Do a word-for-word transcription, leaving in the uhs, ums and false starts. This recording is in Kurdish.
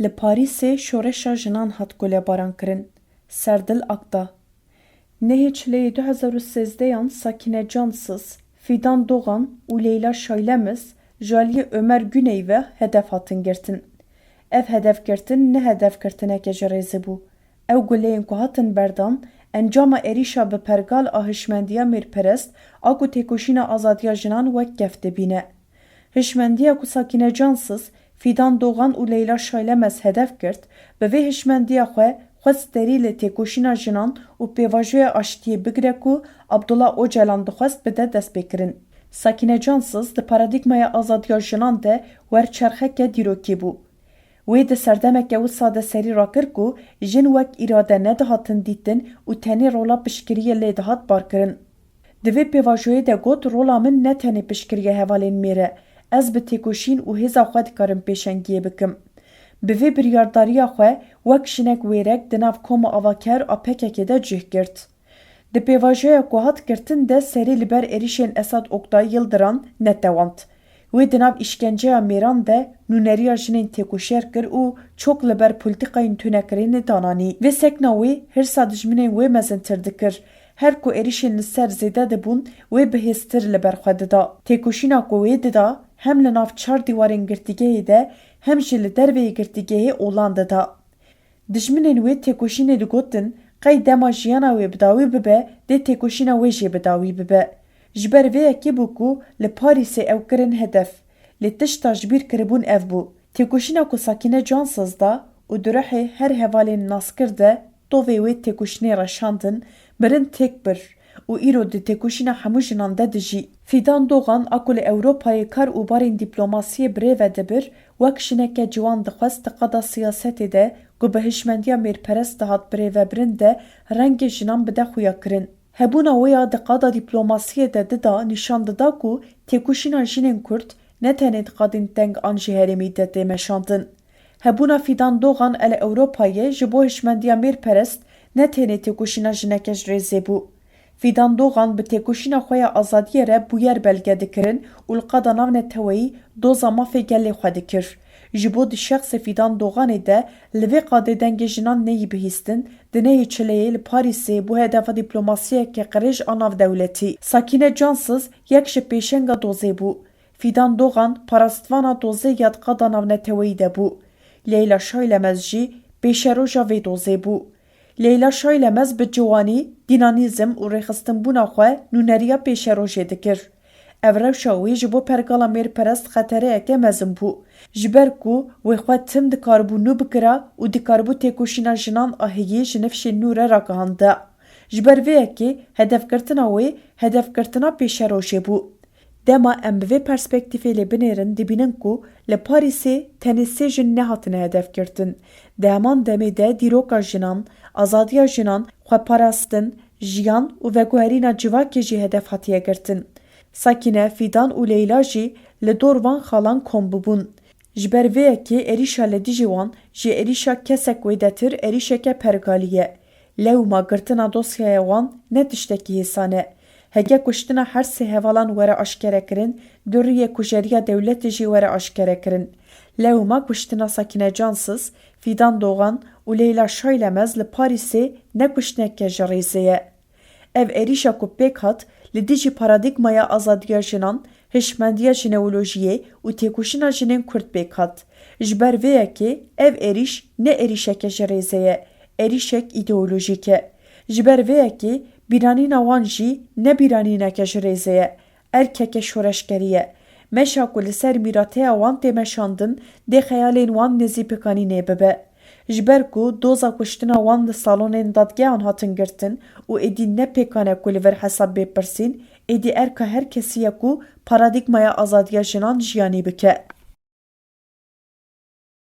Li Parîsê şoreşa jinan hat gulebarankirin. Serdil Akda. Nehê Çileyê du hezar û sêzdeh an Sakîne Cansiz, Fîdan Dogan û Leyla Şaylemez ji aliyê Ömer Güney ve hedef hatin girtin. Ev hedefgirtin ne hedefgirtineke ji rêzê bû. Ew guleyên ku hatin berdan, encama êrîşa bi pergal a hişmendiya mêrperest a ku têkoşîna azadiya jinan wek kef dibîne. Hişmendiya ku Sakîne Cansiz, Fîdan Dogan û Leyla Şaylemez hedef girt, bi vê hişmendiya xwe xwest derî li têkoşîna jinan û pêvajoya aştiyê bigire ku Abdullah Ocalan dixwest bide destpêkirin. Sakîne Cansiz di paradîgmaya azadiya jinan de werçerxeke dîrokî bû. Wê di serdemeke wisa de serî rakir ku jin wek îrade nedihatin dîtin û tenê rola piştgiriyê lê dihat barkirin. Di vê pêvajoyê de got, rola min ne tenê piştgiriya hevalên mêr e, ez bi têkoşîn û hêza xwe dikarim pêşengiyê bikim. Bi vê biryardariya xwe wek jinek wêrek di nav kom û avaker a P K K de cih girt. Di pêvajoya ku hat girtin de serê li ber êrîşên Esad Oktay Yildiran netewand. Wê di nav îşkenceya mêran de nûneriya jinên têkoşer kir û çok li ber polîtîkayên tunekirinê dananî. Vê sekna wê hirsa dijminên wê mezintir dikir. Her ku êrîşên li ser zêde dibûn, wê bihêztir li ber xwe dida. Têkoşîna ku wê dida, hem li nav çar dîwarên girtîgehê de, hem jî li derveyî girtîgehê olan dida. Dijminên wê têkoşînê digotin, qey dema jiyana wê bi dawî bibe, dê têkoşîna wê jî bi dawî bibe. Ji ber vê yekê bû ku li Parîsê ew kirin hedef. Lê tişta ji bîr kiribûn ev bû. Têkoşîna ku Sakîne Cansiz da û di ruhê her hevalên naskir de tovê wê têkoşînê reşandin, mirin têk bir û îro di têkoşîna hemû jinan de dijî. Fîdan Dogan a ku li Ewropayê kar û barên dîplomasiyê bi rê ve dibir, wek jineke ciwan dixwest di qada siyasetê de ku bi hişmendiya mêrperest dihat birêvebirin de rengê jinan bide xuya kirin. Hebûna wê ya di qada dîplomasiyê de dida nîşan dida ku têkoşîna jinên Kurd ne tenê di qadên teng an jî herêmî de tê meşandin. Hebûna Fîdan Dogan a li Ewropayê ji bo hişmendiya mêrperest ne tenê têkoşîna jineke ji rêzê bû. Fîdan Dogan bi têkoşîna xwe ya azadiyê re bûyer belge dikirin û li qada navneteweyî doza mafê gelê xwe dikir. Ji bo di şexsê Fîdan Doganê de li vê qadê dengê jinan neyî bihîstin, di nehê Çileyê li Parîsê bû hedefa dîplomasiyeke qirêj a navdewletî. Sakîne Cansiz yek ji pêşenga dozê bû. Fîdan Dogan parastvana dozê ya di qada navneteweyî de bû. Leyla Şaylemez jî pêşeroja vê dozê bû. Leyla Şaylemez bi ciwanî, dînamîzm û rêxistinbûna xwe nûneriya pêşerojê dikir. Ev rewşa wî ji bo pergala mêrperest xetereyeke mezin bû. Ji ber ku wê xwe tim dikaribû nû bikira û dikaribû têkoşîna jinan a heyî ji nifşên nû re ragihanda. Ji ber vê yekê hedefgirtina wê hedefgirtina pêşerojê bû. Dema em bi vê perspektîfê lê binêrin, dibînin ku li Parîsê tenê sê jin nehatine hedefgirtin. Di heman demê de dîroka jinan, azadiya jinan, xweparastin, jiyan û veguherîna civakê jî hedef hatiye girtin. Sakîne, Fîdan û Leyla jî li dor van xalan kom bûbûn. Ji ber vê yekê êrîşa li dijî wan ji êrîşa kesek wêdetir êrîşeke pergalî ye. Lewma girtina dosyaya wan ne tiştekî hêsan e. Heke kuştina her sê hevalan were aşkerekirin, di rûyê kujeriya dewletê jî were aşkerekirin. Lewma kuştina Sakîne Cansiz, Fîdan Dogan û Leyla Şaylemez li Parîsê ne kuştineke ji rêzê ye. Ev êrîşa ku pêk hat, li dijî paradîgmaya azadiya jinan, hişmendiya jineolojiyê û têkoşîna jinên Kurd pêk hat. Ji ber vê yekê ev êrîş ne êrîşeke ji rêzê ye, êrîşek îdeolojîk e. Ji ber vê yekê bîranîna wan jî ne bîranîneke ji rêzê ye, erkeke şoreşgerî ye. Meşa ku li ser mîrateya wan tê meşandin, dê xeyalên wan nêzî pêkanînê bibe. Ji ber ku doza kuştina wan di salonên dadgehan hatin girtin û êdî ne pêkan e ku li vir hesab bê pirsîn, êdî erka her kesî ye ku paradîgmaya azadiya jinan jiyanî bike.